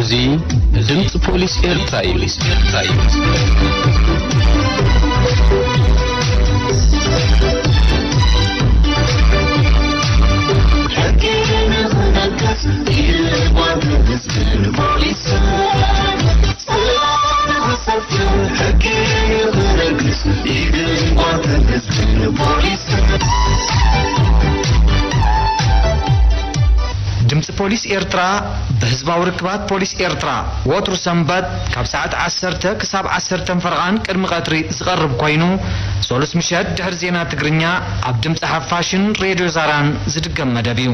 እዚ ድምፂ ፖሊስ ኤርትራ እዩ። ሕጊ ንኽነግስ ኢልባን ህዝብን ፖሊስን ሰላም ንኽሰፍን ሕጊ ንኽነግስ ኢልባን ህዝብን ፖሊስን። ድምፂ ፖሊስ ኤርትራ ብህዝባዊ ርክባት ፖሊስ ኤርትራ ወትሩ ሰንበት ካብ ሰዓት ዓሰርተ ክሳብ ዓሰርተ ፈረቓን ቅድሚ ቀትሪ ዝቐርብ ኮይኑ፣ ሰሉስ ምሸት ድሕሪ ዜና ትግርኛ ኣብ ድምፂ ሓፋሽን ሬድዮ ዛራን ዝድገም መደብ እዩ።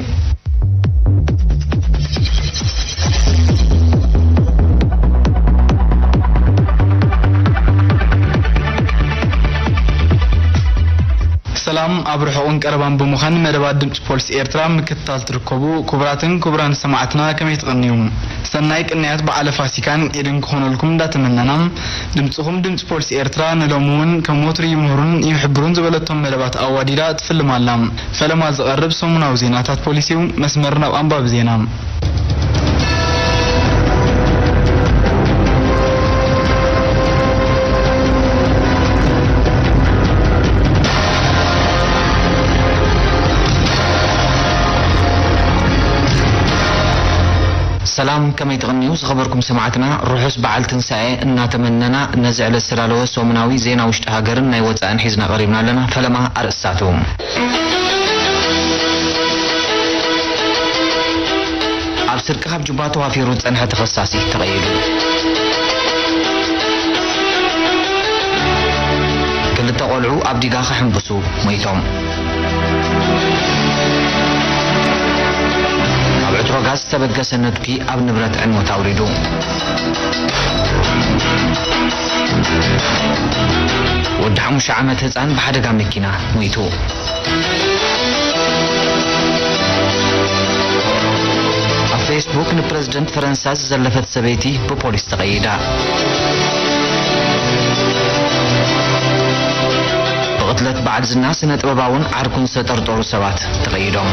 ሰላም፣ ኣብ ርሑቕን ቀረባን ብምዃን መደባት ድምፂ ፖሊስ ኤርትራ ምክትታል ትርከቡ ክቡራትን ክቡራን ሰማዕትና ከመይ ትቐንዩ? ሰናይ ቅንያት በዓለ ፋሲካን ዒድን ክኾነልኩም እንዳተመነና፣ ድምፅኹም ድምፂ ፖሊስ ኤርትራ ንሎሚ እውን ከም ወትሩ ይምህሩን ይሕብሩን ዝበለቶም መደባት ኣዋዲዳ ትፍልም ኣላ። ፈለማ ዝቐርብ ሰሙናዊ ዜናታት ፖሊስ እዩ። መስመር ናብ ኣንባቢ ዜና። ሰላም፣ ከመይ ትቕንዩ ዝኸበርኩም ሰማዕትና? ርሑስ በዓል ትንሳኤ እናተመነና፣ ነዚ ዕለት ዝተዳለወ ሰሙናዊ ዜና ውሽጢ ሃገርን ናይ ወፃእን ሒዝና ቀሪብና ኣለና። ፈለማ ኣርእስታቱ። ኣብ ስርቂ ካብ ጁባ ተዋፊሩ ዝጸንሐ ተኸሳሲ ተቐይዱ። ክልተ ቆልዑ ኣብ ዲጋ ክሕንብሱ ሞይቶም። ኣብ ዕትሮ ጋዝ ዝተበገሰ ነጥቢ ኣብ ንብረት ዕንወት ኣውሪዱ። ወዲ ሓሙሽተ ዓመት ህጻን ብሓደጋ መኪና ሞይቱ። ኣብ ፌስቡክ ንፕረዚደንት ፈረንሳ ዝዘለፈት ሰበይቲ ብፖሊስ ተቐይዳ። ብቕትለት በዓል ዝና ስነ ጥበባውን ዓርኩን ዝተጠርጠሩ ሰባት ተቐይዶም።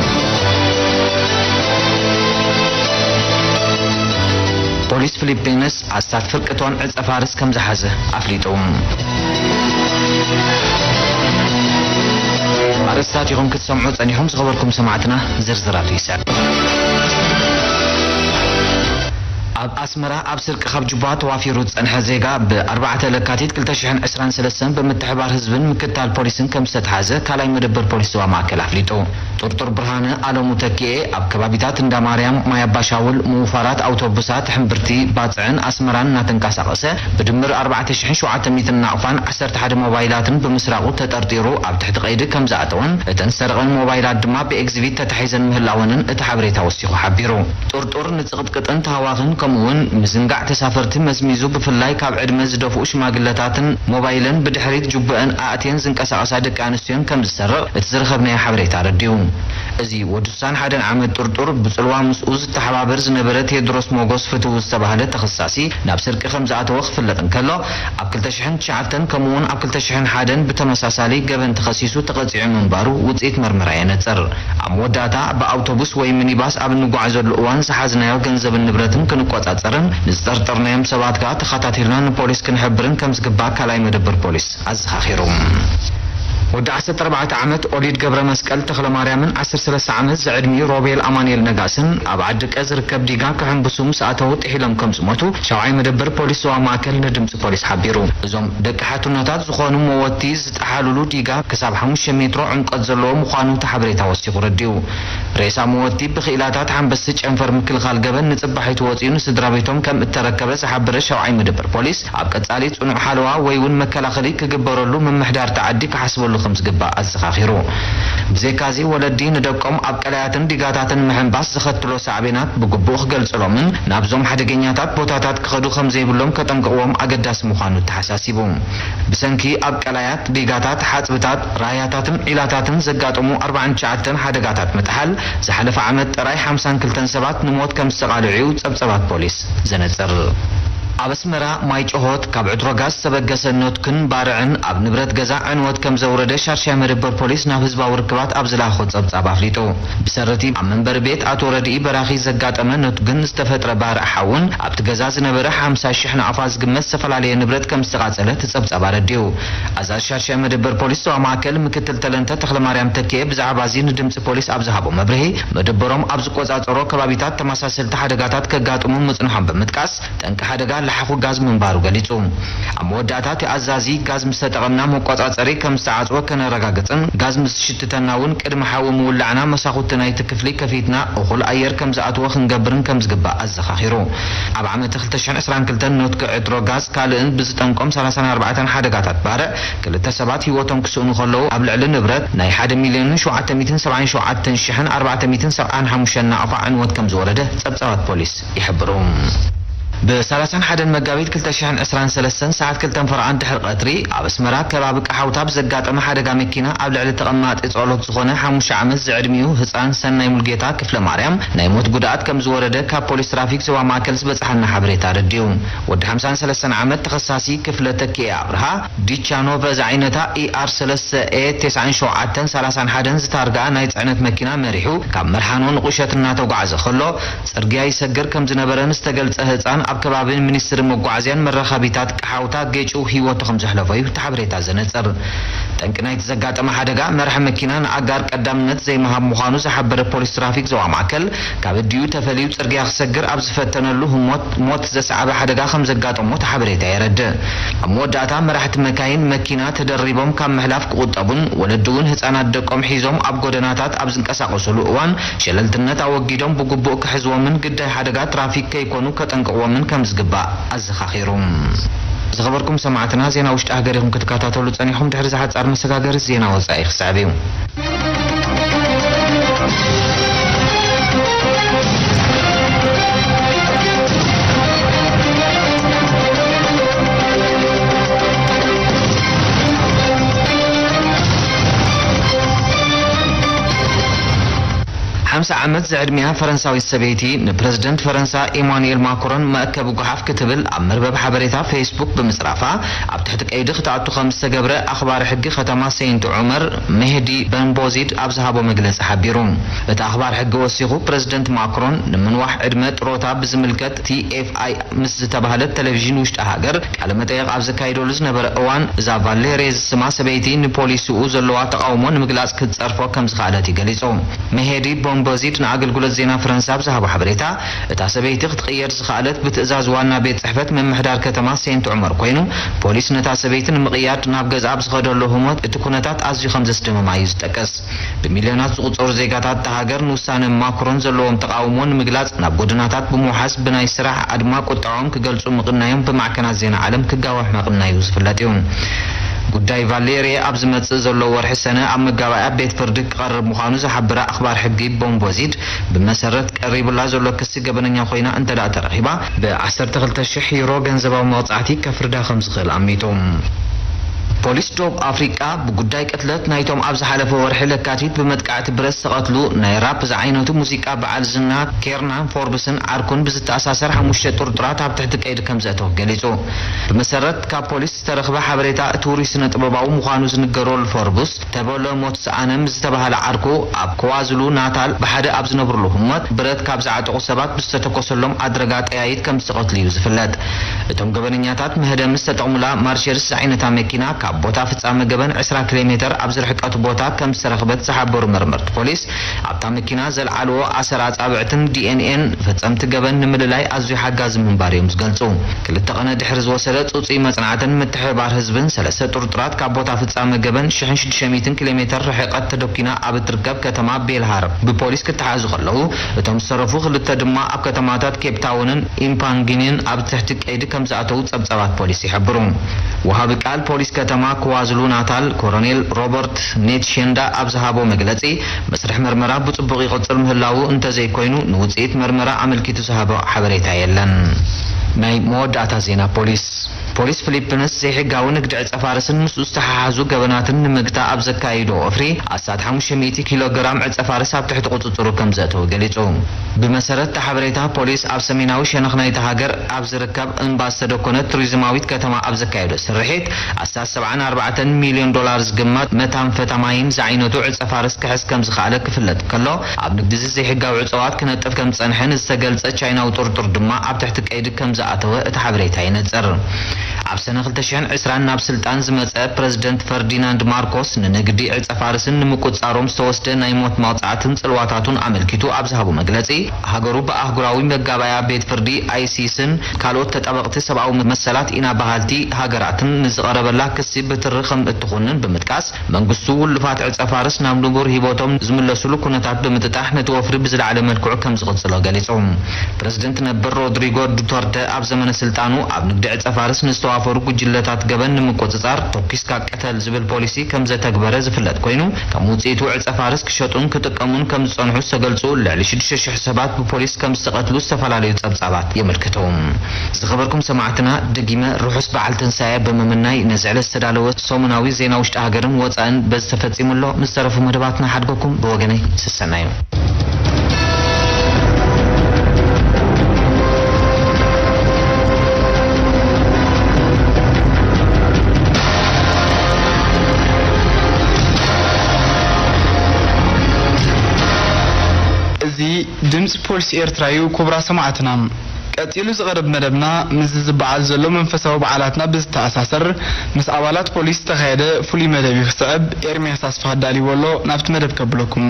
ፖሊስ ፊሊፒንስ ኣስታት ፍርቂ ቶን ዕጸ ፋርስ ከም ዝሓዘ ኣፍሊጡ። ኣርእስታት ኢኹም ክትሰምዑ ጸኒሑም ዝኸበርኩም ሰማዕትና፣ ዝርዝራቱ ይስዕብ። ኣብ ኣስመራ ኣብ ስርቂ ካብ ጁባ ተዋፊሩ ዝጸንሐ ዜጋ ብ ኣርባዕተ ለካቲት ክልተ ሽሕን ዕስራን ሰለስተን ብምትሕባር ህዝብን ምክትታል ፖሊስን ከም ዝተትሓዘ ካልኣይ መደበር ፖሊስ ዞባ ማእከል ኣፍሊጡ። ጥርጡር ብርሃነ ኣለሙ ተኪኤ ኣብ ከባቢታት እንዳ ማርያም፣ ማይ ኣባሻውል፣ ምውፋራት ኣውቶቡሳት፣ ሕምብርቲ፣ ባጽዕን ኣስመራን እናተንቀሳቐሰ ብድምር ኣርባዕተ ሽሕን ሸውዓተ ሚእትን ናቕፋን ዓሰርተ ሓደ ሞባይላትን ብምስራቑ ተጠርጢሩ ኣብ ትሕቲ ቀይዲ ከም ዝኣተወን እተን ዝሰረቐን ሞባይላት ድማ ብኤግዚቢት ተታሒዘን ምህላወንን እቲ ሓበሬታ ወሲኹ ሓቢሩ። ጥርጡር ንጽቕጥቅጥን ተሃዋኽን ከምኡ እውን ምዝንጋዕ ተሳፈርቲ መዝሚዙ ብፍላይ ካብ ዕድመ ዝደፍኡ ሽማግለታትን ሞባይልን ብድሕሪት ጁብአን ኣእትየን ዝንቀሳቐሳ ደቂ ኣንስትዮን ከም ዝሰርቕ እቲ ዝረኸብናዮ ሓበሬታ ኣረዲኡ። እዚ ወዲ ስሳን ሓደን ዓመት ጥርጡር ብጽልዋ ምስኡ ዝተሓባበር ዝነበረ ቴድሮስ ሞጎስ ፍትው ዝተባህለ ተኸሳሲ ናብ ስርቂ ከም ዝኣተወ ክፍለጥ እንከሎ፣ ኣብ ክልተ ሽሕን ትሽዓተን ከምኡ'ውን ኣብ ክልተ ሽሕን ሓደን ብተመሳሳሊ ገበን ተኸሲሱ ተቐጺዑ ምንባሩ ውጽኢት መርመራ የነጽር። ኣብ መወዳእታ ብኣውቶቡስ ወይ ሚኒባስ ኣብ እንጓዓዘሉ እዋን ዝሓዝናዮ ገንዘብን ንብረትን ክንቆጻጸርን ንዝጠርጠርናዮም ሰባት ከኣ ተኸታቲልና ንፖሊስ ክንሕብርን ከም ዝግባእ ካልኣይ መደበር ፖሊስ ኣዘኻኺሩ። ወዲ ዓሰርተ ኣርባዕተ ዓመት ኦሊድ ገብረ መስቀል ተኽለ ማርያምን ዓሰርተ ሰለስተ ዓመት ዝዕድሚኡ ሮቤል ኣማኑኤል ነጋስን ኣብ ዓዲ ቀ ዝርከብ ዲጋ ክሕንብሱ ምስ ኣተዉ ጥሒሎም ከም ዝሞቱ ሻውዓይ መደበር ፖሊስ ዞባ ማእከል ንድምፂ ፖሊስ ሓቢሩ። እዞም ደቂ ሓትኖታት ዝኾኑ መወቲ ዝጠሓሉሉ ዲጋ ክሳብ ሓሙሽተ ሜትሮ ዕምቆት ዘለዎ ምዃኑ እቲ ሓበሬታ ወሲኹ ረዲኡ። ሬሳ መወቲ ብክኢላታት ሓንበስቲ ጨንፈር ምክልኻል ገበን ንጽባሒቱ ወጺኡ ንስድራ ቤቶም ከም እተረከበ ዝሓበረ ሻውዓይ መደበር ፖሊስ፣ ኣብ ቀጻሊ ጽኑዕ ሓለዋ ወይ እውን መከላኸሊ ክግበረሉ ምምሕዳር እቲ ዓዲ ክሓስበሉ ከም ዝግባእ ኣዘኻኺሩ። ብዘይካዚ ወለዲ ንደቆም ኣብ ቀላያትን ዲጋታትን ምሕንባስ ዘኸትሎ ሳዕቤናት ብግቡእ ክገልጽሎምን ናብዞም ሓደገኛታት ቦታታት ክኸዱ ከም ዘይብሎም ከጠንቅቕዎም ኣገዳሲ ምዃኑ ተሓሳሲቡ። ብሰንኪ ኣብ ቀላያት፣ ዲጋታት፣ ሓጽብታት፣ ራህያታትን ዒላታትን ዘጋጠሙ ኣርባዓን ትሽዓተን ሓደጋታት ምጥሓል፣ ዝሓለፈ ዓመት ጥራይ ሓምሳን ክልተን ሰባት ንሞት ከም ዝተቓልዑ እዩ ጸብጸባት ፖሊስ ዘነጽር። ኣብ ኣስመራ ማይ ጭሆት ካብ ዕትሮ ጋዝ ዝተበገሰ ኖትክን ባርዕን ኣብ ንብረት ገዛ ዕንወት ከም ዘውረደ ሻርሻይ መደበር ፖሊስ ናብ ህዝባዊ ርክባት ኣብ ዝለኣኾ ጸብጻብ ኣፍሊጡ። ብሰረቲ ኣብ መንበሪ ቤት ኣቶ ረድኢ በራኺ ዘጋጠመ ኖትግን ዝተፈጥረ ባርዕ ሓውን ኣብቲ ገዛ ዝነበረ ሓምሳ ሽሕ ናቕፋ ዝግመት ዝተፈላለየ ንብረት ከም ዝተቓጸለ እቲ ጸብጻብ ኣረዲኡ። ኣዛዚ ሻርሻይ መደበር ፖሊስ ዞባ ማእከል ምክትል ተለንተ ተኽለማርያም ተኪኤ ብዛዕባ እዚ ንድምጺ ፖሊስ ኣብ ዝሃቦ መብርሂ፣ መደበሮም ኣብ ዝቆጻጸሮ ከባቢታት ተመሳሰልቲ ሓደጋታት ከጋጥሙ ምጽንሖም ብምጥቃስ፣ ጠንቂ ሓደጋ ለሓኹ ጋዝ ምንባሩ ገሊጹ። ኣብ መወዳእታ እቲ ኣዛዚ፣ ጋዝ ምስ ተጠቐምና መቆጻጸሪ ከም ዝተዓጽወ ከነረጋግጽን ጋዝ ምስ ዝሽትተና እውን ቅድሚ ሓዊ ምውላዕና መሳኹቲ ናይቲ ክፍሊ ከፊትና እኹል ኣየር ከም ዝኣትዎ ክንገብርን ከም ዝግባእ ኣዘኻኺሩ። ኣብ ዓመት ክልተ ሽሕን ዕስራን ክልተን ኖትክ ዕትሮ ጋዝ ካልእን ብዝጠንቆም ሰላሳን ኣርባዕተን ሓደጋታት ባርዕ ክልተ ሰባት ህይወቶም ክስእኑ ከለዉ፣ ኣብ ልዕሊ ንብረት ናይ ሓደ ሚልዮንን ሸውዓተ ሚእትን ሰብዓን ሸውዓተን ሽሕን ኣርባዕተ ሚእትን ሰብዓን ሓሙሽተን ናቕፋ ዕንወት ከም ዝወረደ ጸብጻባት ፖሊስ ይሕብሩ። ብ31 ሓደን መጋቢት ክልተ ሽሕን ዕስራን ሰለስተን ሰዓት ክልተን ፈረቓን ድሕሪ ቀትሪ ኣብ ኣስመራ ከባቢ ቀሓውታ ብዘጋጠመ ሓደጋ መኪና ኣብ ልዕሊ ተቐማጢ ጸሎት ዝኾነ ሓሙሽተ ዓመት ዝዕድሚኡ ህጻን ሰናይ ሙልጌታ ክፍለ ማርያም ናይ ሞት ጉድኣት ከም ዝወረደ ካብ ፖሊስ ትራፊክ ዞባ ማእከል ዝበጽሓና ሓበሬታ ኣረዲኡ። ወዲ ሓምሳን ሰለስተን ዓመት ተኸሳሲ ክፍለ ተኪኤ ኣብርሃ ዲቻኖቨ ዝዓይነታ ኢኣር ሰለስተ ኤ ተስዓን ሸውዓተን ሰላሳን ሓደን ዝታርጋ ናይ ጽዕነት መኪና መሪሑ ካብ መርሓኖ ንቑሸት እናተጓዓዘ ከሎ ጽርግያ ይሰግር ከም ዝነበረ ንዝተገልጸ ህጻን ኣብ ከባቢ ሚኒስትሪ መጓዓዝያን መራኸቢታት ቀሓውታ ገጭው ህይወቱ ከም ዘሕለፎ እዩ እቲ ሓበሬታ ዘነጽር። ጠንቂ ናይቲ ዘጋጠመ ሓደጋ መራሒ መኪና ንኣጋር ቀዳምነት ዘይምሃብ ምዃኑ ዝሓበረ ፖሊስ ትራፊክ ዞባ ማእከል፣ ካብ ኣዲኡ ተፈልዩ ጽርግያ ክሰግር ኣብ ዝፈተነሉ ህሞት ሞት ዘስዓበ ሓደጋ ከም ዘጋጠሞ እቲ ሓበሬታ የረድእ። ኣብ መወዳእታ መራሕቲ መካይን መኪና ተደሪቦም ካብ ምሕላፍ ክቑጠቡን ወለዲ እውን ህጻናት ደቆም ሒዞም ኣብ ጎደናታት ኣብ ዝንቀሳቐሱሉ እዋን ሸለልትነት ኣወጊዶም ብግቡእ ክሕዝዎምን ግዳይ ሓደጋ ትራፊክ ከይኮኑ ከጠንቅቕዎምን ከም ዝግባእ ኣዘኻኺሩ። ዝኸበርኩም ሰማዕትና፣ ዜና ውሽጢ ሃገር ኢኹም ክትከታተሉ ጸኒኹም። ድሕሪ ዝሓጻር መሰጋገሪ ዜና ወጻኢ ክስዕብ እዩ። ሓምሳ ዓመት ዝዕድሚያ ፈረንሳዊት ሰበይቲ ንፕረዚደንት ፈረንሳ ኢማኑኤል ማክሮን መእከቢ ጓሓፍ ክትብል ኣብ መርበብ ሓበሬታ ፌስቡክ ብምጽራፋ ኣብ ትሕቲ ቀይዲ ክትኣቱ ከም ዝተገብረ ኣኽባሪ ሕጊ ከተማ ሴንት ዑመር ሜህዲ በንቦዚድ ኣብ ዝሃቦ መግለጺ ሓቢሩ። እቲ ኣኽባሪ ሕጊ ወሲኹ፣ ፕረዚደንት ማክሮን ንምንዋሕ ዕድመ ጥሮታ ብዝምልከት ቲኤፍኣይ ምስ ዝተባህለት ቴሌቪዥን ውሽጢ ሃገር ቃለ መጠየቕ ኣብ ዘካይደሉ ዝነበረ እዋን፣ እዛ ቫሌሬ ዝስማ ሰበይቲ ንፖሊሲኡ ዘለዋ ተቓውሞ ንምግላጽ ክትጸርፎ ከም ዝኸኣለት እዩ ገሊጹ። መሄዲ ቦምቦዚድ ንኣገልግሎት ዜና ፈረንሳ ኣብ ዝሃቦ ሓበሬታ፣ እታ ሰበይቲ ክትቕየድ ዝኸኣለት ብትእዛዝ ዋና ቤት ጽሕፈት ምምሕዳር ከተማ ሴንት ዑመር ኮይኑ፣ ፖሊስ ነታ ሰበይቲ ንምቕያድ ናብ ገዝኣ ኣብ ዝኸደሉ ህሞት እቲ ኩነታት ኣዝዩ ከም ዘስደመማ እዩ ዝጠቅስ። ብሚልዮናት ዝቑጸሩ ዜጋታት እታ ሃገር ንውሳነ ማክሮን ዘለዎም ተቓውሞ ንምግላጽ ናብ ጎደናታት ብምውሓስ ብናይ ስራሕ ኣድማ ቁጥዖም ክገልጹ ምቕናዮም ብማዕከናት ዜና ዓለም ክጋዋሕ ምቕናዩ ዝፍለጥ እዩ። ጉዳይ ቫሌሪየ ኣብ ዝመጽእ ዘሎ ወርሒ ሰነ ኣብ መጋባእያ ቤት ፍርዲ ክቐርብ ምዃኑ ዝሓበረ ኣኽባር ሕጊ ቦምቦዚድ፣ ብመሰረት ቀሪቡላ ዘሎ ክሲ ገበነኛ ኮይና እንተ ደኣ ተረኺባ፣ ብ ዓሰርተ ክልተ ሽሕ ዩሮ ገንዘባዊ መቕጻዕቲ ከፍርዳ ከም ዝኽእል ኣሚቱ። ፖሊስ ደቡብ ኣፍሪቃ ብጉዳይ ቅትለት ናይቶም ኣብ ዝሓለፈ ወርሒ ለካቲት ብመጥቃዕቲ ብረት ዝተቐትሉ ናይ ራፕ ዝዓይነቱ ሙዚቃ በዓል ዝና ኬርናን ፎርብስን ዓርኩን ብዝተኣሳሰር ሓሙሽተ ጥርጡራት ኣብ ትሕቲ ቀይዲ ከም ዘእተወ ገሊጹ። ብመሰረት ካብ ፖሊስ ዝተረኽበ ሓበሬታ፣ እቲ ውሩይ ስነ ጥበባዊ ምዃኑ ዝንገረሉ ፎርብስ፣ ተበሎ ሞትስኣነ ምስ ዝተባህለ ዓርኩ ኣብ ከዋዝሉ ናታል ብሓደ ኣብ ዝነብርሉ ህሞት ብረት ካብ ዝዓጠቑ ሰባት ብዝተተኮሰሎም ኣድረጋ ጠያይት ከም ዝተቐትሉ እዩ ዝፍለጥ። እቶም ገበነኛታት መህደሚ ዝተጠቕሙላ ማርሴድስ ዝዓይነታ መኪና ካብ ቦታ ፍጻመ ገበን ዕስራ ኪሎ ሜተር ኣብ ዝርሕቀቱ ቦታ ከም ዝተረኽበት ዝሓበሩ መርመርቲ ፖሊስ፣ ኣብታ መኪና ዘልዓልዎ ኣሰር ኣጻብዕትን ዲኤንኤን ፈጸምቲ ገበን ንምልላይ ኣዝዩ ሓጋዚ ምንባር እዮም ዝገልጹ። ክልተ ቀነ ድሕሪ ዝወሰደ ጽጹይ መጽናዕትን ምትሕብባር ህዝብን፣ ሰለስተ ጥርጡራት ካብ ቦታ ፍጻመ ገበን ሽሕን ሽዱሽተ ሚእትን ኪሎ ሜተር ርሕቀት ተደኲና ኣብ እትርከብ ከተማ ቤልሃር ብፖሊስ ክተሓዙ ከለዉ፣ እቶም ዝተረፉ ክልተ ድማ ኣብ ከተማታት ኬፕ ታውንን ኢምፓንጊንን ኣብ ትሕቲ ቀይዲ ከም ዝኣተዉ ጸብጻባት ፖሊስ ይሕብሩ። ወሃቢ ቃል ፖሊስ ከተማ ክዋዝሉ ናታል ኮሎኔል ሮበርት ኔትሼንዳ ኣብ ዝሃቦ መግለጺ፣ መስርሕ መርመራ ብጽቡቕ ይቕጽል ምህላዉ እንተዘይኮይኑ፣ ንውጽኢት መርመራ ኣመልኪቱ ዝሃቦ ሓበሬታ የለን። ናይ መወዳእታ ዜና ፖሊስ። ፖሊስ ፊሊፒንስ ዘይሕጋዊ ንግዲ ዕጸ ፋርስን ምስኡ ዝተሓሓዙ ገበናትን ንምግታእ ኣብ ዘካየዶ ወፍሪ ኣስታት ሓሙሽተ ሚእቲ ኪሎ ግራም ዕጸ ፋርስ ኣብ ትሕቲ ቁጽጽሩ ከም ዘእተወ ገሊጹ። ብመሰረት እቲ ሓበሬታ፣ ፖሊስ ኣብ ሰሜናዊ ሸነኽ ናይታ ሃገር ኣብ ዝርከብ እምባ ዝተደኮነት ቱሪዝማዊት ከተማ ኣብ ዘካየዶ ስርሒት ኣስታት ሰብዓን ኣርባዕተን ሚልዮን ዶላር ዝግመት መታምፈታማይን ዝዓይነቱ ዕጸ ፋርስ ክሕዝ ከም ዝኸኣለ ክፍለጥ ከሎ፣ ኣብ ንግዲ እዚ ዘይሕጋዊ ዕጸዋት ክነጥፍ ከም ዝጸንሐ ንዝተገልጸ ቻይናዊ ጥርጡር ድማ ኣብ ትሕቲ ቀይዲ ከም ዝኣተወ እቲ ሓበሬታ ይነጽር። ኣብ ሰነ ክልተ ሽሕን ዕስራን ናብ ስልጣን ዝመጸ ፕረዚደንት ፈርዲናንድ ማርኮስ፣ ንንግዲ ዕጸ ፋርስን ንምቁጽጻሮም ዝተወስደ ናይ ሞት መቕጻዕትን ጽልዋታቱን ኣመልኪቱ ኣብ ዝሃቦ መግለጺ፣ ሃገሩ ብኣህጉራዊ መጋባእያ ቤት ፍርዲ ኣይሲስን ካልኦት ተጣበቕቲ ሰብኣዊ መሰላት ኢና በሃልቲ ሃገራትን ንዝቐረበላ ክሲ ብትሪ ከም እትኹንን ብምጥቃስ፣ መንግስቱ ውሉፋት ዕጸ ፋርስ ናብ ንቡር ሂቦቶም ዝምለሱሉ ኩነታት ብምጥጣሕ፣ ነቲ ወፍሪ ብዝለዓለ መልክዑ ከም ዝቕጽሎ ገሊጹ። ፕረዚደንት ነበር ሮድሪጎ ዱተርተ ኣብ ዘመነ ስልጣኑ ኣብ ንግዲ ዕጸ ፋርስ ንዝተዋፈሩ ጉጅለታት ገበን ንምቁጽጻር፣ "ተኲስካ ቅተል" ዝብል ፖሊሲ ከም ዘተግበረ ዝፍለጥ ኮይኑ፣ ከም ውጽኢቱ ዕጸ ፋርስ ክሸጡን ክጥቀሙን ከም ዝጸንሑ ዝተገልጹ ልዕሊ ሽዱሽተ ሽሕ ሰባት ብፖሊስ ከም ዝተቐትሉ ዝተፈላለዩ ጸብጻባት የመልክቱ። ዝኸበርኩም ሰማዕትና፣ ደጊመ ርሑስ በዓል ትንሳኤ ብምምናይ፣ ነዚ ዕለት ዝተዳለወ ሰሙናዊ ዜና ውሽጢ ሃገርን ወጻእን በዚ ተፈጺሙ ኣሎ። ምስ ተረፉ መደባትና ሓድገኩም ብወገነይ ስሰና እዩ። እዚ ድምፂ ፖሊስ ኤርትራ እዩ። ክቡራት ሰማዕትና፣ ቀጺሉ ዝቐርብ መደብና ምስዚ ዝበዓል ዘሎ መንፈሳዊ በዓላትና ብዝተኣሳሰር፣ ምስ ኣባላት ፖሊስ ዝተኻየደ ፍሉይ መደብ እዩ ክስዕብ። ኤርምያስ ኣስፋህ ኣዳልይዎ ኣሎ። ናብቲ መደብ ከብለኩም።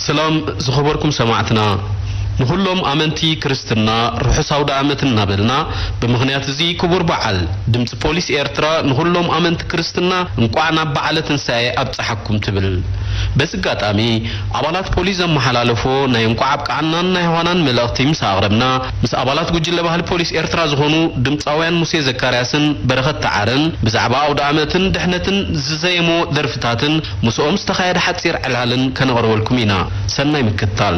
ሰላም ዝኸበርኩም ሰማዕትና፣ ንኹሎም ኣመንቲ ክርስትና ርሑስ ኣውደ ኣመት እናበልና፣ ብምኽንያት እዚ ክቡር በዓል፣ ድምፂ ፖሊስ ኤርትራ ንኹሎም ኣመንቲ ክርስትና እንቋዕ ናብ በዓለ ትንሳኤ ኣብፀሓኩም ትብል። በዚ ኣጋጣሚ፣ ኣባላት ፖሊስ ዘመሓላለፎ ናይ እንቋዕ ኣብቅዓናን ናይ ዮሃናን መልእኽቲ ምስ ኣቕረብና፣ ምስ ኣባላት ጉጅለ ባህሊ ፖሊስ ኤርትራ ዝኾኑ ድምፃውያን ሙሴ ዘካርያስን በረኸት ተዓረን ብዛዕባ ኣውደ ኣመትን ድሕነትን ዝዘየሞ ደርፍታትን ምስኦም ዝተኻየደ ሓጺር ዕላልን ከነቕርበልኩም ኢና። ሰናይ ምክትታል።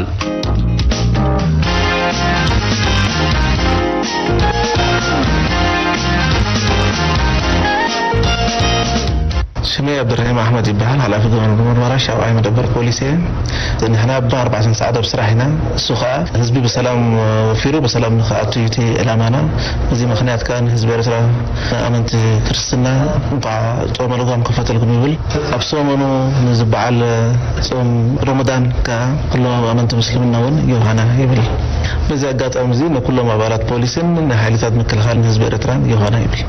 ሽመይ ኣብድራሂም ኣሕመድ ይበሃል። ሓላፊ ገበን ምርመራ ሻብዓይ መደበር ፖሊስ እየ። ንሕና ብኣርባዕተ ሰዓት ኣብ ስራሕ ኢና። እሱ ኸኣ ህዝቢ ብሰላም ወፊሩ ብሰላም ንኽኣቱ እዩ እቲ ዕላማና። በዚ ምኽንያት ከኣ ንህዝቢ ኤርትራ፣ ንኣመንቲ ክርስትና እንቋዕ ጾመ ልጓም ከፈተልኩም ይብል። ኣብ ሰሙኑ ንዝበዓል ጾም ሮመዳን ከኣ ኩሎም ኣመንቲ ምስልምና እውን ዮሃና ይብል። በዚ ኣጋጣሚ እዚ ንኩሎም ኣባላት ፖሊስን ንሓይልታት ምክልኻልን ህዝቢ ኤርትራን ዮሃና ይብል።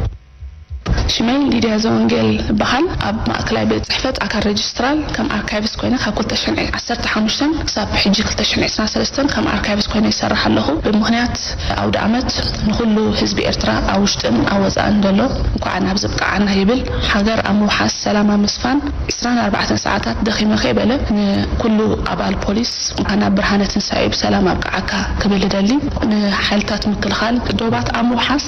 ሽመይ ሊድያ ዘወንጌል እበሃል። ኣብ ማእከላይ ቤት ጽሕፈት ኣካል ሬጅስትራል ከም ኣርካይቭስት ኮይነ ካብ ክልተ ሽሕን ዓሰርተ ሓሙሽተን ክሳብ ሕጂ ክልተ ሽሕን ዕስራን ሰለስተን ከም ኣርካይቭስት ኮይነ ይሰርሕ ኣለኹ። ብምኽንያት ኣውደ ኣመት ንኹሉ ህዝቢ ኤርትራ ኣብ ውሽጥን ኣብ ወጻእን ዘሎ እንኳዕ ናብዚ ኣብቅዓና ይብል። ሃገር ኣብ ምውሓስ፣ ሰላም ኣብ ምስፋን፣ ዕስራን ኣርባዕተን ሰዓታት ደኺመ ከይበለ ንኩሉ ኣባል ፖሊስ እንኳን ናብ ብርሃነ ትንሳኤ ብሰላም ኣብቅዓካ ክብል እደሊ። ንሓይልታት ምክልኻል ዶባት ኣብ ምውሓስ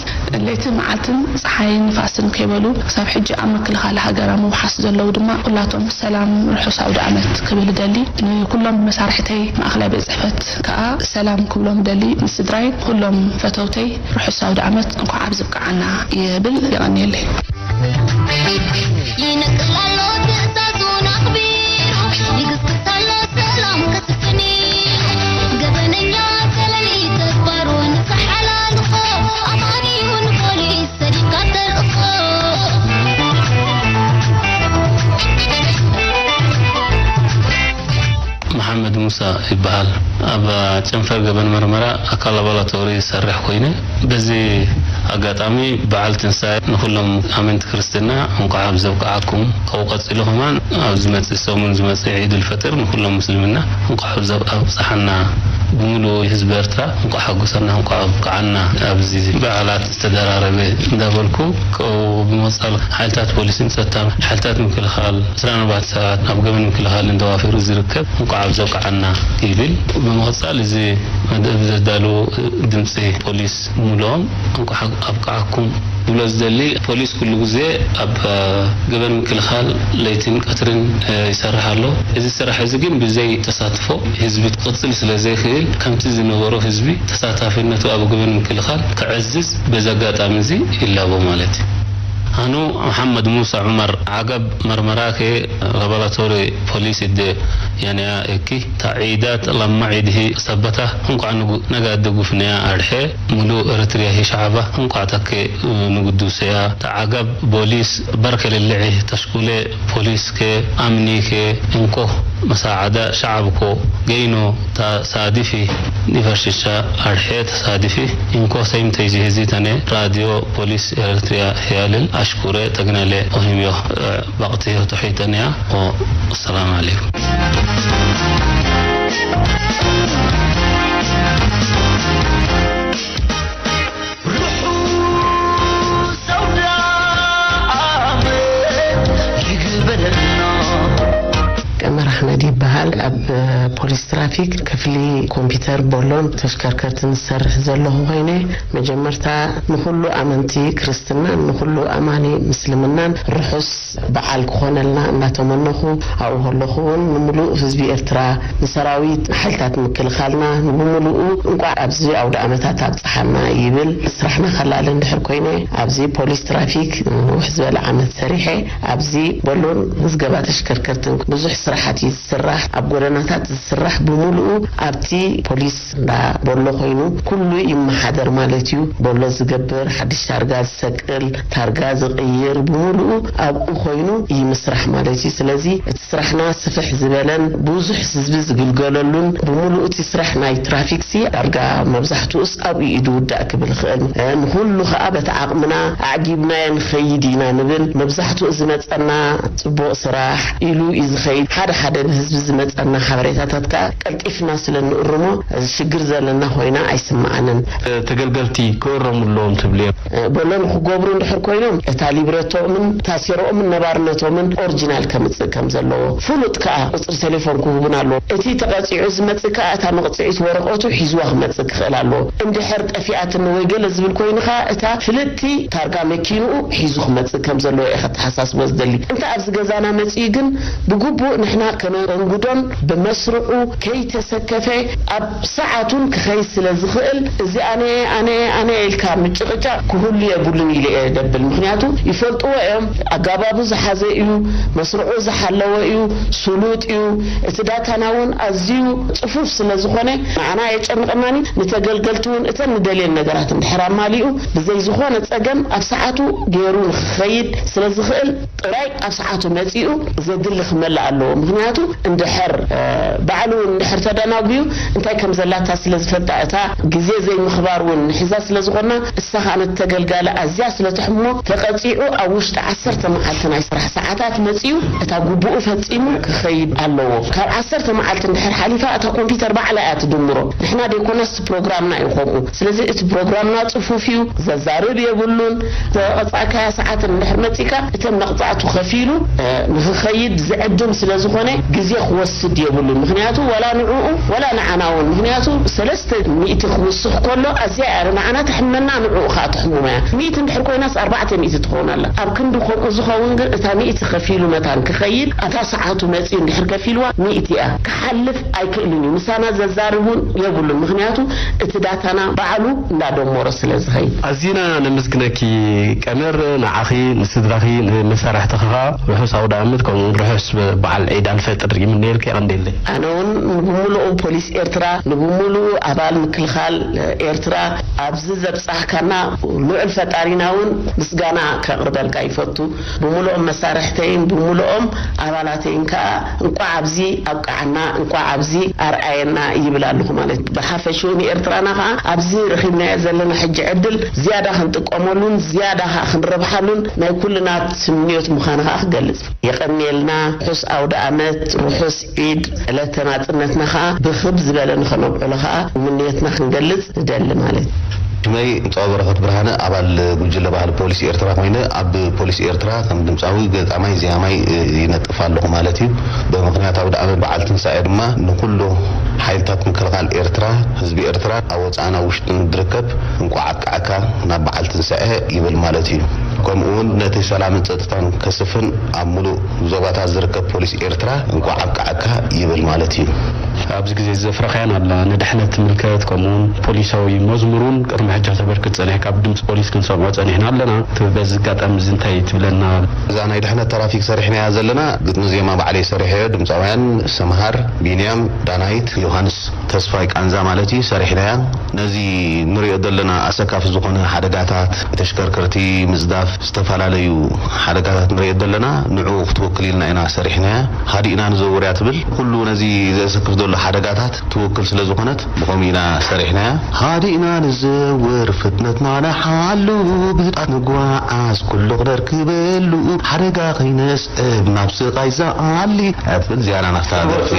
ለይትን መዓልትን ጸሓይን ንፋስን ከይበሉ ክሳብ ሕጂ ኣብ ምክልኻል ሃገር ኣብ ምውሓስ ዘለዉ ድማ ኩላቶም ሰላም ርሑስ ኣውደ ኣመት ክብል እደሊ። ንኩሎም መሳርሕተይ ማእከላይ ቤት ጽሕፈት ከኣ ሰላም ክብሎም እደሊ። ንስድራይ ኩሎም ፈተውተይ ርሑስ ኣውደ ኣመት እንኳዕ ኣብዚ ኣብቅዓና ይብል። የቐንየለይ። ይነቅል ኣሎ ትእዛዙን ኣኽቢሩ፣ ይግስግስ ኣሎ ሰላም ከስፍን ኢሉ። ገበነኛ ገለል እዩ ተግባሩ፣ ንኽሓላልኾ ኣማን እዩ ንፖሊስ ሰዲድካ ተልእኾ። መሓመድ ሙሳ ይበሃል። ኣብ ጨንፈር ገበን መርመራ ኣካል ላቦራቶሪ ዝሰርሕ ኮይነ፣ በዚ ኣጋጣሚ በዓል ትንሳኤ ንኹሎም ኣመንቲ ክርስትና እንኳዕ ኣብ ዘብቅዓኩም። ካብኡ ቀጺሉ ከማን ኣብ ዝመጽእ ሰሙን ዝመጽእ ዒድ ልፈጥር ንኹሎም ምስልምና እንኳዕ ኣብ ዘብ-፣ ኣብጽሓና። ብምሉእ ህዝቢ ኤርትራ እንኳዕ ሓጎሰና፣ እንኳዕ ኣብቅዓና። ኣብዚ በዓላት ዝተደራረበ እንዳበልኩ፣ ካብኡ ብምቕጻል ሓይልታት ፖሊስን ጸጥታ፣ ሓይልታት ምክልኻል፣ ዕስራን ኣርባዕተን ሰዓት ኣብ ገበን ምክልኻል እንዳዋፈሩ ዝርከብ እንኳዕ ኣብ ዘብቅዓና ይብል። ብምቕጻል እዚ መደብ ዘዳለዉ ድምጺ ፖሊስ ብምልኦም እንኳዕ ኣብቅዓኩም ዝብሎ ዝደሊ፣ ፖሊስ ኩሉ ግዜ ኣብ ገበን ምክልኻል ለይትን ቀትርን ይሰርሕ ኣሎ። እዚ ስራሕ እዚ ግን ብዘይ ተሳትፎ ህዝቢ ክቕፅል ስለ ዘይኽእል፣ ከምቲ ዝነበሮ ህዝቢ ተሳታፍነቱ ኣብ ገበን ምክልኻል ክዕዝዝ በዚ ኣጋጣሚ እዚ ይላቦ ማለት እዩ። ኣኑ መሓመድ ሙሳ ዑመር፣ ዓገብ መርመራከ ላቦራቶሪ ፖሊስ ድ ያንያ እኪ፣ ታዒዳት ላማ ዒድሂ ሰበታ እንኳዕ ንጉ-፣ ነጋ ድጉፍንያ ኣድሐ፣ ሙሉ ኤርትርያ ሂ ሸዓባ እንኳዕ ታከ ንጉዱሰያ፣ ተዓጋብ ቦሊስ በርከ ልልዒ፣ ተሽኩለ ፖሊስከ ኣምኒከ እንኮ መሳዓዳ ሸዓብኮ ገይኖ ታሳዲፊ ዲፈርሽሻ ኣድሐ ተሳዲፊ እንኮ ሰይምተይ ዚህዚ ተነ ራድዮ ፖሊስ ኤርትርያ ህያልል ኣሽኩረ ተግናለ ኦሂምዮ ባቕቲ ተሒተንያ ኦ ሰላም ዓለይኩም። ቀመር ኣሕመድ ይበሃል። ኣብ ፖሊስ ትራፊክ ክፍሊ ኮምፒውተር ቦሎን ተሽከርከርትን ዝሰርሕ ዘለኹ ኮይነ፣ መጀመርታ ንኹሉ ኣመንቲ ክርስትናን ንኹሉ ኣማኒ ምስልምናን ርሑስ በዓል ክኾነልና እንዳተመነኹ፣ ኣብኡ ከለኹ እውን ንምሉእ ህዝቢ ኤርትራ፣ ንሰራዊት፣ ንሓይልታት ምክልኻልና፣ ንብምሉኡ እንቋዕ ኣብዚ ኣውደ ኣመታት ኣብጽሓና ይብል። ስራሕና ከላሊ እንድሕር ኮይነ፣ ኣብዚ ፖሊስ ትራፊክ ንውሕ ዝበለ ዓመት ሰሪሐ፣ ኣብዚ ቦሎን ምዝገባ ተሽከርከርትን ብዙሕ ስራሓት እዩ ዝስራሕ። ኣብ ጎደናታት ዝስራሕ ብምሉኡ ኣብቲ ፖሊስ እንዳ ቦሎ ኮይኑ ኩሉ ይመሓደር ማለት እዩ። ቦሎ ዝገብር፣ ሓድሽ ታርጋ ዝሰቅል፣ ታርጋ ዝቕይር፣ ብምሉኡ ኣብኡ ኮይኑ እዩ ምስራሕ ማለት እዩ። ስለዚ እቲ ስራሕና ስፍሕ ዝበለን ብዙሕ ህዝቢ ዝግልገለሉን፣ ብምሉኡ እቲ ስራሕ ናይ ትራፊክሲ ዳርጋ መብዛሕትኡስ ኣብኡ እዩ ዝውዳእ ክብል ይኽእል። ንኹሉ ከዓ በቲ ዓቕምና ኣዕጊብናዮ ንኸይድ ኢና ንብል። መብዛሕትኡ ዝመፀና ፅቡቕ ስራሕ ኢሉ እዩ ዝኸይድ። ሓደ ሓደ ብህዝቢ ዝመፀና ሓበሬታታት ከዓ ቀልጢፍና ስለ እንእርሞ፣ እዚ ሽግር ዘለና ኮይና ኣይስምዓንን። ተገልገልቲ ክእረሙ ኣለዎም ትብልዮ? በሎ ንክገብሩ እንድሕር ኮይኖም፣ እታ ሊብረቶኦምን ታሴሮኦምን ነባርነቶምን ኦሪጂናል ከምፅእ ከም ዘለዎ ፍሉጥ ከዓ ቁፅሪ ቴሌፎን ክህቡን ኣለዎ። እቲ ተቐፂዑ ዝመፅእ ከዓ እታ መቕፅዒት ወረቐቱ ሒዝዋ ክመፅእ ክኽእል ኣለዎ። እንድሕር ጠፊኣትኒ ወይ ገለ ዝብል ኮይኑ ከዓ እታ ፍልጥቲ ታርጋ መኪንኡ ሒዙ ክመፅእ ከም ዘለዎ እየ ከተሓሳስቦ ዝደሊ። እንተ ኣብዚ ገዛና መፂኡ ግን ብግቡእ ንሕና ከነንግዶን ብመስርዑ ከይተሰከፈ ኣብ ሰዓቱን ክኸይድ ስለ ዝኽእል እዚ ኣነ ኣነ ኣነ ኢልካ ምጭቕጫቕ ክህሉ የብሉን ኢለ እየ ደብል። ምኽንያቱ ይፈልጥዎ እዮም። ኣጋባቡ ዝሓዘ እዩ፣ መስርዑ ዝሓለወ እዩ፣ ስሉጥ እዩ። እቲ ዳታና እውን ኣዝዩ ፅፉፍ ስለ ዝኾነ ንዓና ኣየጨንቐናን እዩ። ንተገልገልቲ እውን እተን ንደልየን ነገራት እንድሕር ኣማሊኡ ብዘይ ዝኾነ ፀገም ኣብ ሰዓቱ ገይሩ ንክኸይድ ስለ ዝኽእል ጥራይ ኣብ ሰዓቱ መፂኡ ዘድሊ ክመልእ ኣለዎ። ምኽንያቱ እንድሕር ባዕሉ እውን እንድሕር ተደናጉዩ እንታይ ከም ዘላታ ስለ ዝፈልጣ እታ ግዜ ዘይምኽባር እውን ንሕዛ ስለ ዝኾና እሳ ከዓ ነቲ ተገልጋሊ ኣዝያ ስለ ተሕሞ ተቐፂዑ ኣብ ውሽጢ ዓሰርተ መዓልቲ ናይ ስራሕ ሰዓታት መፂኡ እታ ግቡኡ ፈፂሙ ክኸይድ ኣለዎ። ካብ ዓሰርተ መዓልቲ እንድሕር ሓሊፋ እታ ኮምፒውተር ባዕላ እያ ትድምሮ። ንሕና ደይኮናስ ፕሮግራምና እዩ ከምኡ። ስለዚ እቲ ፕሮግራምና ፅፉፍ እዩ፣ ዘዛርብ የብሉን። ዘቐፃእካያ ሰዓት እንድሕር መፂካ እተን መቕፃዕቱ ከፊሉ ንክኸይድ ዝዕድም ስለ ዝኾነ ግዜ ክወስድ የብሉን። ምክንያቱ ዋላ ንዕኡ ዋላ ንዓና እውን ምክንያቱ ሰለስተ ሚእቲ ክውስኽ ከሎ ኣዝያ እያ ንዓና ተሕመና ንዕኡ ከዓ ተሕሙማ እያ። ሚእቲ እንድሕር ኮይናስ ኣርባዕተ ሚእቲ ትኸውን ኣላ። ኣብ ክንዲ ከምኡ ዝኸውን ግን እታ ሚእቲ ከፊሉ መታን ክኸይድ ኣብታ ሰዓቱ መፂኡ እንድሕር ከፊልዋ ሚእቲ እያ። ክሓልፍ ኣይክእልን እዩ። ምሳና ዘዛርብ እውን የብሉን። ምክንያቱ እቲ ዳታና ባዕሉ እንዳደመሮ ስለ ዝኸይድ። ኣዚና ነመስግነኪ ቀመር፣ ንዓኺ፣ ንስድራኺ፣ ንመሳርሕትኺ ከዓ ርሑስ ኣውደኣመት ከምኡ እውን ርሑስ በዓል ዒድ ኣልፈጥር ይምነየልኪ። የቐንየለይ። ኣነ እውን ንብምሉኡ ፖሊስ ኤርትራ፣ ንብምሉኡ ኣባል ምክልኻል ኤርትራ ኣብዚ ዘብጻሕካና ልዑል ፈጣሪና እውን ምስጋና ከቕርበልካ ይፈቱ። ብምልኦም መሳርሕተይን ብምልኦም ኣባላተይን ከኣ እንቋዕ ኣብዚ ኣብቅዓና፣ እንቋዕ ኣብዚ ኣርኣየና ይብል ኣለኹ ማለት እዩ። ብሓፈሽኡ ንኤርትራና ከኣ ኣብዚ ረኺብናዮ ዘለና ሕጂ ዕድል ዝያዳ ክንጥቀመሉን ዝያዳ ከኣ ክንረብሓሉን ናይ ኩልና ትምኒዮት ምዃኑ ከኣ ክገልጽ። የቐንየልና። ርሑስ ኣውደ ኣመት፣ ርሑስ ዒድ፣ ዕለተ ናጽነትና ከኣ ብኽብ ዝበለ ንኸነብዕሎ ከኣ ምንዮትና ክንገልጽ ንደሊ ማለት እዩ። መይ ድምፃዊ በረኸት ብርሃነ ኣባል ጉጅለ ባህሊ ፖሊስ ኤርትራ ኮይነ ኣብ ፖሊስ ኤርትራ ከም ድምፃዊ፣ ገጣማይ፣ ዜማይ፣ እ፣ ይነጥፍ ኣለኹ ማለት እዩ። ብምኽንያት ኣውደ ዓመት በዓል ትንሳኤ ድማ ንኹሉ ሓይልታት ምክልኻል ኤርትራ፣ ህዝቢ ኤርትራ ኣብ ወፃእን ኣብ ውሽጥን ዝርከብ እንኳዕ ኣብቅዓካ ናብ በዓል ትንሳኤ ይብል ማለት እዩ። ከምኡ እውን ነቲ ሰላምን ጸጥታን ከስፍን ኣብ ሙሉእ ዞባታት ዝርከብ ፖሊስ ኤርትራ እንኳዕ ኣብቅዓካ ይብል ማለት እዩ። ኣብዚ ግዜ ዘፍረኻያን ኣላ ንድሕነት ትምልከት፣ ከምኡውን ፖሊሳዊ መዝሙር እውን ቅድሚ ሕጂ ከተበርክት ጸኒሕካ፣ ኣብ ድምፂ ፖሊስ ክንሰምዖ ጸኒሕና ኣለና። እቲ በዚ ኣጋጣሚ እዚ እንታይ ትብለና? እዛ ናይ ድሕነት ትራፊክ ሰሪሕናያ ዘለና፣ ግጥሚ ዜማ ባዕለይ ሰሪሐዮ፣ ድምፃውያን ሰምሃር፣ ቢንያም፣ ዳናይት፣ ዮሃንስ ተስፋይ ቃንዛ ማለት እዩ፣ ሰሪሕናያ። ነዚ ንሪኦ ዘለና ኣሰካፊ ዝኾነ ሓደጋታት፣ ተሽከርከርቲ ምጽዳፍ፣ ዝተፈላለዩ ሓደጋታት ንሪኦ ዘለና፣ ንዕኡ ክትውክል ኢልና ኢና ሰሪሕናያ። ሃዲእና ንዘውር እያ ትብል። ኩሉ ነዚ ዘሰክፍ ዘሎ ሓደጋታት ትውክል ስለ ዝኾነት፣ ብኸምኡ ኢና ሰሪሕናያ። ሃዲእና ንዘውር፣ ፍጥነትና ንሓሉ፣ ብህድኣት ንጓዓዝ፣ ኩሉ ክነርክበሉ፣ ሓደጋ ከይነስዕብ፣ ናብ ስቓይ ዝኣሊ፣ እያ ትብል። እዚኣ ናፍታ ደርፊ።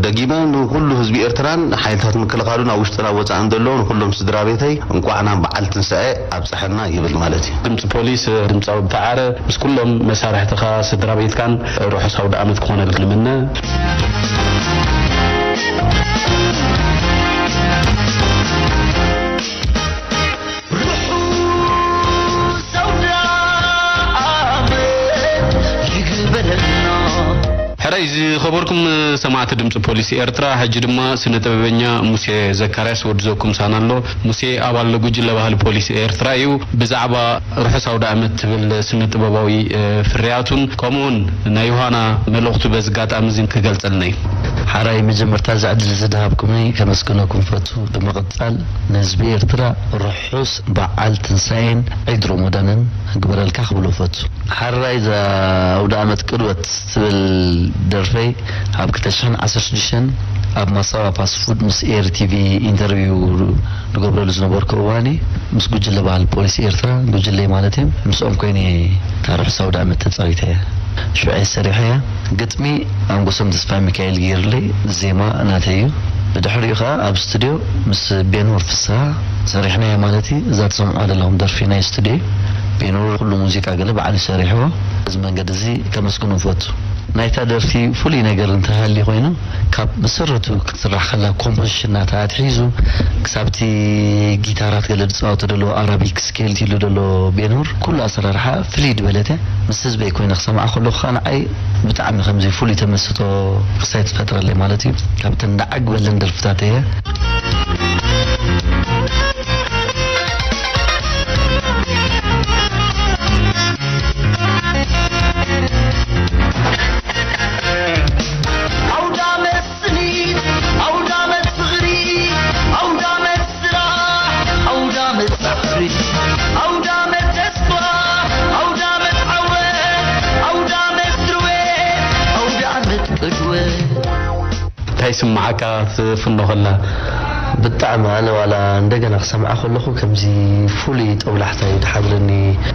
ደጊመ ንኹሉ ህዝቢ ኤርትራን ሓይልታት ምክልኻሉን ኣብ ውሽጥን ኣብ ወጻእን ዘለዉ ንኹሎም ስድራ ቤተይ እንቋዕ ናብ በዓል ትንሳኤ ኣብጽሐና ይብል ማለት እዩ። ድምጺ ፖሊስ፣ ድምጻዊ ብተዓረ፣ ምስ ኩሎም መሳርሕትኻ፣ ስድራ ቤትካን ርሑስ ኣውደ ዓመት ክኾነልካ ንምነ። ሕራይ ዝኸበርኩም ሰማዕቲ ድምፂ ፖሊስ ኤርትራ፣ ሕጂ ድማ ስነ ጥበበኛ ሙሴ ዘካርያስ ወዲ ዘኩም ሳና ኣሎ። ሙሴ ኣባል ጉጅለ ባህሊ ፖሊስ ኤርትራ እዩ። ብዛዕባ ርሑስ ኣውደ ዓመት ትብል ስነ ጥበባዊ፣ እ፣ ፍርያቱን ከምኡውን ናይ ዮሃና መልእኽቱ በዚ ኣጋጣሚ እዚ ክገልጸልና እዩ። ሓራይ መጀመርታ እዚ ዕድል ዝድሃብኩምኒ ከመስግነኩም ፈቱ። ብምቕጻል ንህዝቢ ኤርትራ ርሑስ በዓል ትንሳኤን ዒድ ሮሞዳንን ክግበረልካ ክብሎ ፈቱ። ሓራይ እዛ ኣውደ ዓመት ቅርበት ትብል ደርፈይ ኣብ ክልተ ሽሕን ዓሰርተ ሽዱሽተን ኣብ ማሳዋ ፋስት ፉድ ምስ ኤር ቲቪ ኢንተርቪው ንገብረሉ ዝነበርኩ እዋን እዩ። ምስ ጉጅለ ባህሊ ፖሊስ ኤርትራ፣ ጉጅለይ ማለት እዩ፣ ምስኦም ኮይነ እታ ርሑስ ኣውደ ዓመት ተጻዊተ እየ። ሽዑ እየ ሰሪሐያ። ግጥሚ ኣንጎሶም ተስፋ ሚካኤል ገይሩለይ፣ ዜማ ናተይ እዩ። ብድሕሪኡ ከኣ ኣብ ስቱድዮ ምስ ቤኖር ፍስሃ ሰሪሕናዮ ማለት እዩ። እዛ ትሰምዑዋ ዘለኹም ደርፊ ናይ ስቱድዮ እዩ። ቤኖር ኩሉ ሙዚቃ ገለ ባዕሉ ሰሪሕዎ። በዚ መንገዲ እዚ ከመስግኖ እፈቱ። ናይታ ደርፊ ፍሉይ ነገር እንተሃልዩ ኮይኑ፣ ካብ መሰረቱ ክትስራሕ ከላ፣ ኮምፖዚሽን ናታ ኣትሒዙ ክሳብቲ ጊታራት ገለ ዝጻወቱ ደሎ፣ ኣራቢክ ስኬል ኢሉ ደሎ ቤኖር፣ ኩሉ ኣሰራርሓ ፍልይ ዝበለት እያ። ምስ ህዝበይ ኮይነ ክሰምዓ ከለኹ ከኣ ንዓይ ብጣዕሚ ከምዚ ፍሉይ ተመስጦ ክሳይ ትፈጥረለይ ማለት እዩ። ካብተን ደዓግ በለን ደርፍታት እየ። ኣውዳመት ስኒት፣ ኣውዳመት ፍቕሪ፣ ኣውዳመት ስራሕ፣ ኣውዳመት ጻዕሪ፣ ኣውዳመት ተስፋ፣ ኣውዳመት ዓወት፣ ኣውዳመት ድርዌት፣ ኣውዳመት ቅድወት። እንታይ ይስምዓካ ትፍኖ ከላ? ብጣዕሚ ኣነ ዋላ እንደገና ክሰምዓ ከለኹ ከምዚ ፍሉይ ጠውላሕታ እዩ ዝሓድረኒ።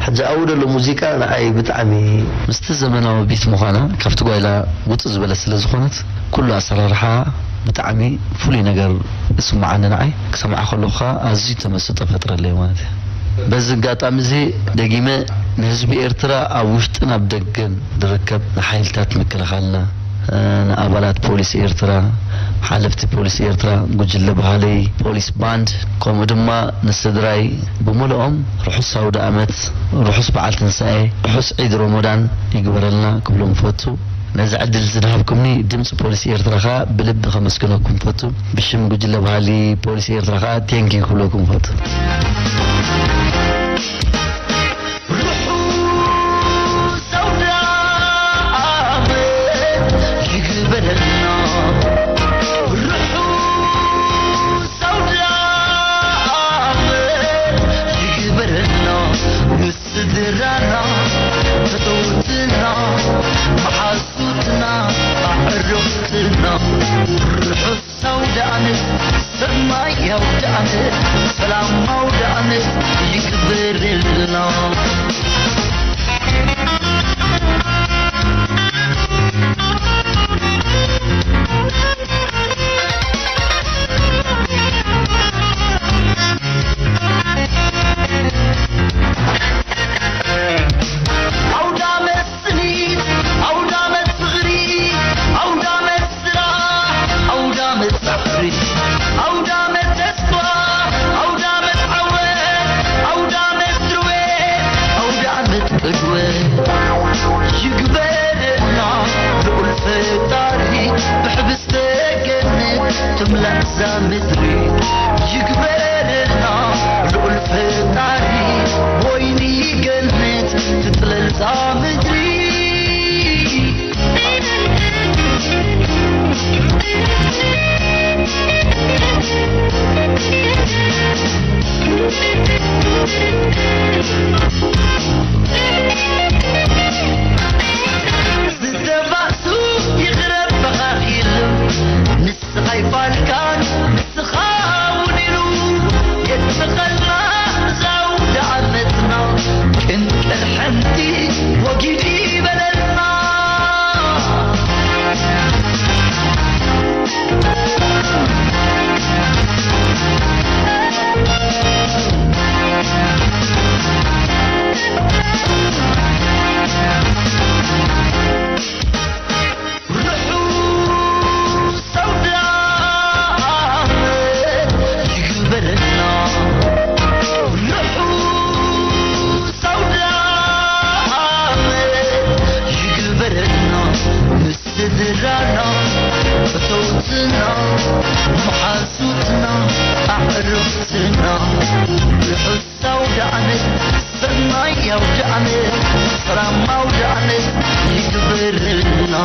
ሕጂ ኣብኡ ዘሎ ሙዚቃ ንዓይ ብጣዕሚ ምስቲ ዘመናዊ ቢት ምዃና ካብቲ ጓይላ ውፅእ ዝበለ ስለ ዝኾነት ኩሉ ኣሰራርሓ ብጣዕሚ ፍሉይ ነገር ይስምዓኒ ንዓይ። ክሰምዓ ከለኹ ከዓ ኣዝዩ ተመስጦ ፈጥረለይ ማለት እዩ። በዚ ኣጋጣሚ እዚ ደጊመ ንህዝቢ ኤርትራ ኣብ ውሽጥን ኣብ ደገን ዝርከብ ንሓይልታት ምክልኻልና፣ ንኣባላት ፖሊስ ኤርትራ፣ ሓለፍቲ ፖሊስ ኤርትራ፣ ጉጅለ ባህሊ፣ ፖሊስ ባንድ፣ ከምኡ ድማ ንስድራይ ብምልኦም ርሑስ ኣውደ ኣመት፣ ርሑስ በዓል ትንሳኤ፣ ርሑስ ዒድ ሮሞዳን ይግበረልና ክብሎም እፈቱ። ነዚ ዕድል ዝድሃብኩምኒ ድምፂ ፖሊስ ኤርትራ ኸኣ ብልቢ ከመስግነኩም እፈቱ። ብሽም ጉጅለ ባህሊ ፖሊስ ኤርትራ ኸኣ ቴንኪ ክብለኩም እፈቱ። ርሑስ ኣውደ ዓመት ይግበረልና። ርሑስ ኣውደ ዓመት ይግበረልና። ምስ ስድራና፣ ፈተውትና፣ መሓዙትና፣ ኣዕሩኽትና። ርሑስ ኣውደ ዓመት፣ ሰናይ ኣውደ ዓመት፣ ሰላም ኣውደ ዓመት ይግበረልና። ኣውደ ዓመት ስኒት፣ ኣውደ ዓመት ፍቕሪ፣ ኣውደ ዓመት ስራሕ፣ ኣውደ ዓመት ጻዕሪ፣ ኣውደ ዓመት ተስፋ፣ ኣውደ ዓመት ዓወት፣ ኣውደ ዓመት ድርዌት፣ ኣውደ ዓመት ቅድወት ይግበረልና ልዑል ፈጣሪ። ብሕብስተ ገነት ትምላእ እዛ ምድሪ። ይግበረልና ልዑል ፈጣሪ፣ ወይኒ ገነት ትጥለል እዛ ምድሪ። ዝተባእሱ ይቕረ በኻ ኢሉ፣ ንስኻ ኣይፋልካን ንስኻ እውን ኢሉ፣ የጥምቐልና እዛ ኣውደ ዓመትና፣ ቅንጥር ሓንቲ ወጊድ ይበለልና። ርሑስ ኣውደ ዓመት ይግበረልና። ርሑስ ኣውደ ዓመት ይግበረልና። ምስ ስድራና፣ ፈተውትና፣ መሓዙትና፣ ኣዕሩኽትና። ርሑስ ኣውደ ዓመት፣ ሰናይ ኣውደ ዓመት፣ ሰላም ኣውደ ዓመት ይግበረልና።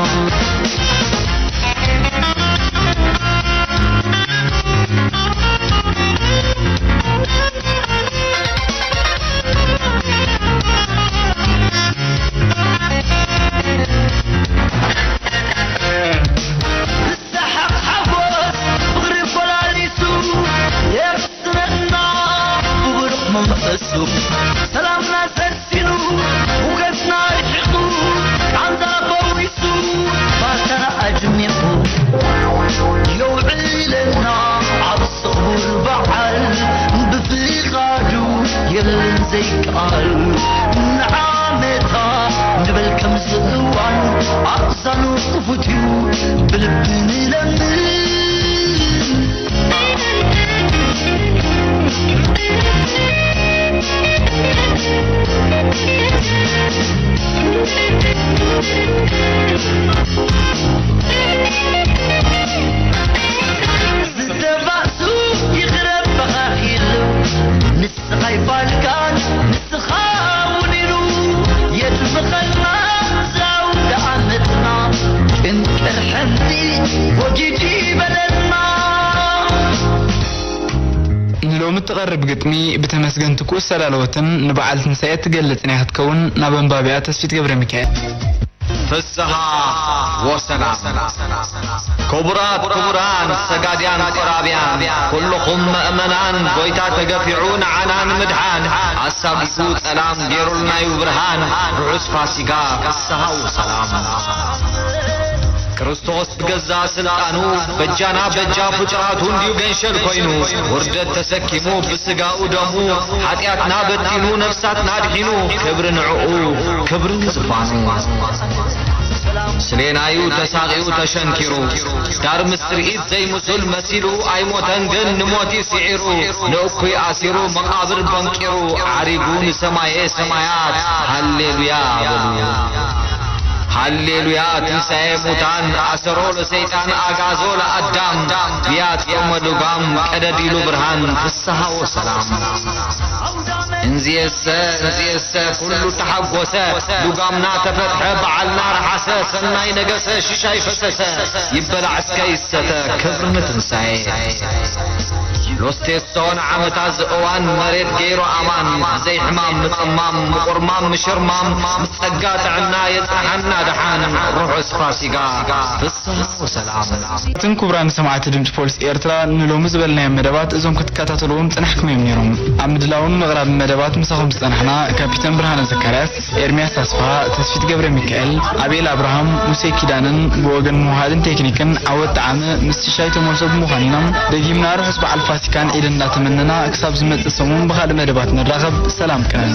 ብሰሓቕ ሓጎስ ፍቕሪ ፈላሊሱ፣ የብስነትና ብብሩኽ መንፈሱ፣ ሰላምና ሰሲኑ፣ ሁከትና ርሒቑ፣ ቃንዛ ፈዊሱ፣ ባርታና ኣድሚቑ፣ የውዕለና ኣብ ስቑር በዓል፣ ብፍቓዱ የለን ዘይከኣል። ንዓመታ ንበል ከምዚ እዋን፣ ኣእዛኑ ክፉት እዩ ብልቢ ንለምን። ዝተባእሱ ይቕረ በኻኺሉ ንስኻ ይፋልካን ንስኻ እውን ኢሉ የድምኸና ዛው ደኣመትና ቅንጥር ሕምቲ ወጊድ ይበለና። ንሎሚ እትቐርብ ግጥሚ ብተመስገን ትኩእ ዝተዳለወትን ንበዓል ትንሳኤ እትገልጽን እያ ክትከውን። ናብ ኣንባቢኣ ተስፊት ገብረ ሚካኤል። ፍስሃ ወሰላም። ክቡራት ክቡራን ሰጋድያን ቆራብያን፣ ኩልኹም መእመናን፣ ጎይታ ተገፊዑ ንዓና ንምድሓን፣ ኣሳጊቱ ጸላም ገይሩልና እዩ ብርሃን። ርሑስ ፋሲጋ፣ ፍስሃ ወሰላም። ክርስቶስ ብገዛ ስልጣኑ በጃና በጃ ፍጡራቱ እንድዩ ገንሸል ኮይኑ፣ ውርደት ተሰኪሙ ብስጋኡ ደሙ፣ ሓጢኣትና በቲኑ ነፍሳትና ኣድሒኑ፣ ክብሪ ንዕኡ ክብሪ ንዝፋኑ። ስሌናዩ ተሳቒዩ ተሸንኪሩ፣ ዳር ምስ ትርኢት ዘይምሱል መሲሉ ኣይሞተን ግን ንሞት እዩ ስዒሩ፣ ንእኩይ ኣሲሩ መቓብር በንቂሩ፣ ዓሪጉ ንሰማየ ሰማያት ሃሌሉያ በሉ። ሃሌሉያ ትንሳኤ ሙታን ኣሰሮ ለሰይጣን ኣጋዞ ለኣዳም፣ ብያት ቆመ ልጓም ቀደድ ኢሉ ብርሃን ፍስሃ ወሰላም። እንዝየሰ እንዝየሰ ኩሉ ተሓጎሰ፣ ልጓምና ተፈትሐ በዓልና ረሓሰ፣ ሰናይ ነገሰ ሽሻይ ፈሰሰ፣ ይበላዕ እስከ ይሰተ ክብሪ ንትንሳኤ። ሎስቴሶ ንዓመታት ዝእዋን መሬት ገይሩ ኣማን፣ ዘይሕማም ምጽማም ምቑርማም ምሽርማም፣ ምስ ጸጋ ጥዕና የጽንሓና ደሓን። ርሑስ ፋሲጋ ፍስሃ ወሰላም። ክቡራትን ክቡራን ሰማዕቲ ድምፂ ፖሊስ ኤርትራ፣ ንሎሚ ዝበልናዮም መደባት እዞም ክትከታተልዎም ዝጸናሕኩም እዮም ነይሮም። ኣብ ምድላውን ምቕራብን መደባት ምሳኹም ዝጸናሕና ካፒተን ብርሃነ ዘካርያስ፣ ኤርምያስ ኣስፍሃ፣ ተስፊት ገብረ ሚካኤል፣ ኣቤል ኣብርሃም፣ ሙሴ ኪዳነን ብወገን ምውሃድን ቴክኒክን ዓወት ጠዓመ ምስ ሽሻይ ተመልሶ ብምዃን ኢና። ደጊምና ርሑስ በዓል ፋሲካን ዒድን እንዳተመነና፣ ክሳብ ዝመጽእ ሰሙን ብኻልእ መደባት ንራኸብ። ሰላም ቅነን።